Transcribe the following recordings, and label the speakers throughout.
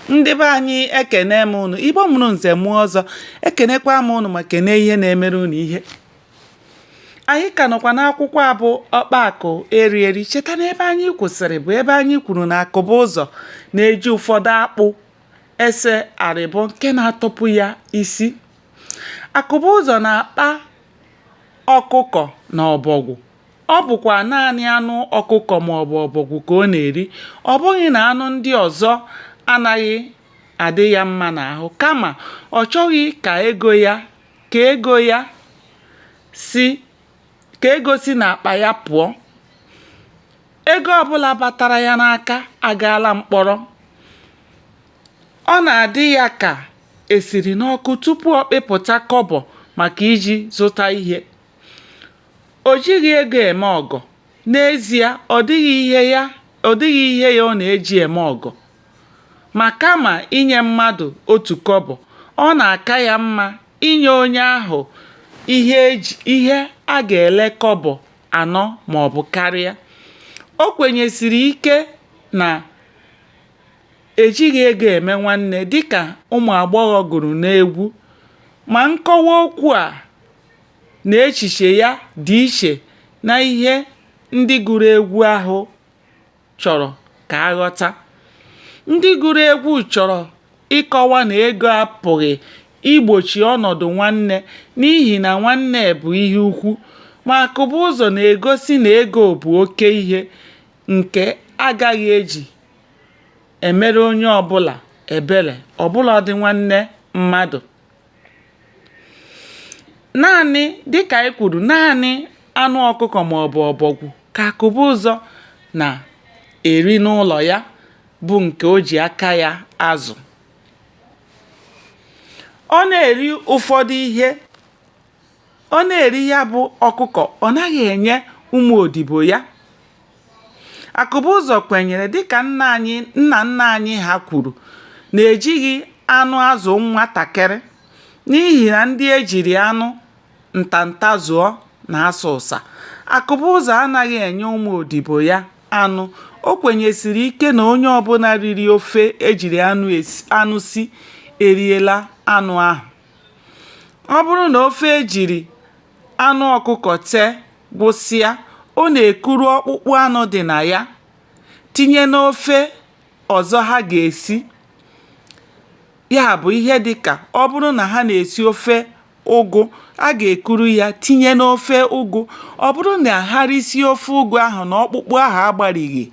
Speaker 1: Ndị be anyị ekene m unu. Igbo mụrụ nze mụọ ọzọ, ekenekwa m unu ma kene ihe na-emere unu ihe. Anyị ka nọkwa n'akwụkwọ a bụ Ọkpa Akụ Eri Eri. Cheta na ebe anyị kwụsịrị bụ ebe anyị kwuru na Akụbụzọ na-eji ụfọdụ akpụ ese arịbọ nke na-atọpụ ya isi. Akụbụzọ na-akpa ọkụkọ na ọbọgwụ. Ọ bụkwa naanị anụ ọkụkọ maọbụ ọbọgwụ ka ọ na-eri. Ọ bụghị na anụ ndị ọzọ anaghị adị ya mma n'ahụ kama ọ chọghị ka ego ya ka ego ya si ka ego si n'akpa ya pụọ. Ego ọbụla batara ya n'aka agaala mkpọrọ. Ọ na-adị ya ka e siri n'ọkụ tupu ọ kpịpụta kọbọ maka iji zụta ihe. O jighị ego eme ọgọ. N'ezie, ọ dịghị ihe ya ọ dịghị ihe ya ọ na-eji eme ọgọ. Ma kama inye mmadụ otu kọbọ, ọ na-aka ya mma inye onye ahụ ihe ihe a ga-ele kọbọ anọ maọbụ karịa. O kwenyesiri ike na e jighị ego eme nwanne dịka ụmụ agbọghọ gụrụ n'egwu, ma nkọwa okwu a na echiche ya dị iche na ihe ndị gụrụ egwu ahụ chọrọ ka a ghọta. Ndị gụrụ egwu chọrọ ịkọwa na ego apụghị igbochi ọnọdụ nwanne n'ihi na nwanne bụ ihe ukwu, ma Akụbụzọ na-egosi na ego bụ oke ihe nke agaghị eji emere onye ọbụla ebere ọbụladị nwanne mmadụ. Naanị dịka anyị kwuru, naanị anụ ọkụkọ maọbụ ọbọgwụ ka Akụbụzọ na-eri n'ụlọ ya bụ nke o ji aka ya azụ. Ọ na-eri ụfọdụ ihe ọ na-eri ya bụ ọkụkọ ọ naghị enye ụmụ odibo ya. Akụbụzọ kwenyere dịka nna anyị nna nna anyị ha kwuru na e jighị anụ azụ nwatakịrị n'ihi na ndị e jiri anụ ntanta zụọ na-asa ụsa. Akụbụzọ anaghị enye ụmụ odibo ya anụ. O kwenyesiri ike na onye ọbụla riri ofe e jiri anụ si eriela anụ ahụ. Ọ bụrụ na ofe e jiri anụ ọkụkọ tee gwụsịa, ọ na-ekuru ọkpụkpụ anụ dị na ya tinye n'ofe ọzọ ha ga-esi. Ya bụ ihe dị ka ọ bụrụ na ha na-esi ofe ụgụ, a ga-ekuru ya tinye n'ofe ụgụ. Ọ bụrụ na ha risie ofe ụgụ ahụ na ọkpụkpụ ahụ agbarighi,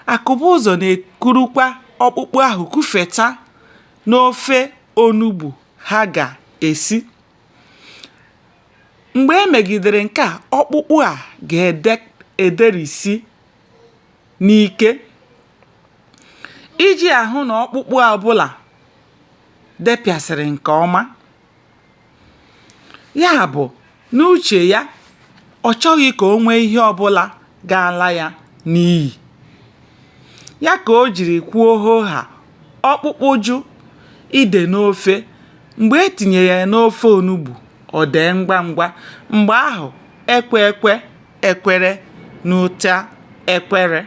Speaker 1: Akụbụzọ na-ekurukwa ọkpụkpụ ahụ kufeta n'ofe onugbu ha ga-esi. Mgbe e megidere nke a, ọkpụkpụ a ga-ederisi n'ike. Iji ahụ na ọkpụkpụ ọbụla depịasịrị nke ọma. Ya bụ, n'uche ya, ọ chọghị ka o nwee ihe ọbụla ga-ala ya n'iyi. Ya ka o jiri kwuo hoohaa, ọkpụkpụ jụ ide n'ofe, mgbe e tinyere ya n'ofe onugbu, o dee ngwa ngwa. Mgbe ahụ ekwe ekwe ekwere n'ụta ekwere.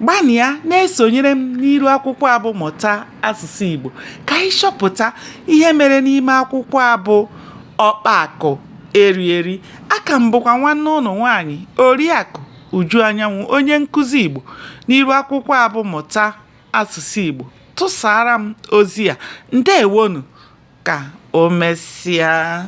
Speaker 1: Gbanịa na-esonyere m n'iru akwụkwọ a bụ Mụta Asụsụ Igbo ka anyị chọpụta ihe mere n'ime akwụkwọ a bụ Ọkpa Akụ Eri Eri. Aka m bụkwa nwanne ụnụ nwaanyị Oriakụ Uju Anyanwụ onye nkụzi Igbo n'iru akwụkwọ a bụ Mụta Asụsụ Igbo. Tụsara m ozi a. Ndewonu ka o mesịa.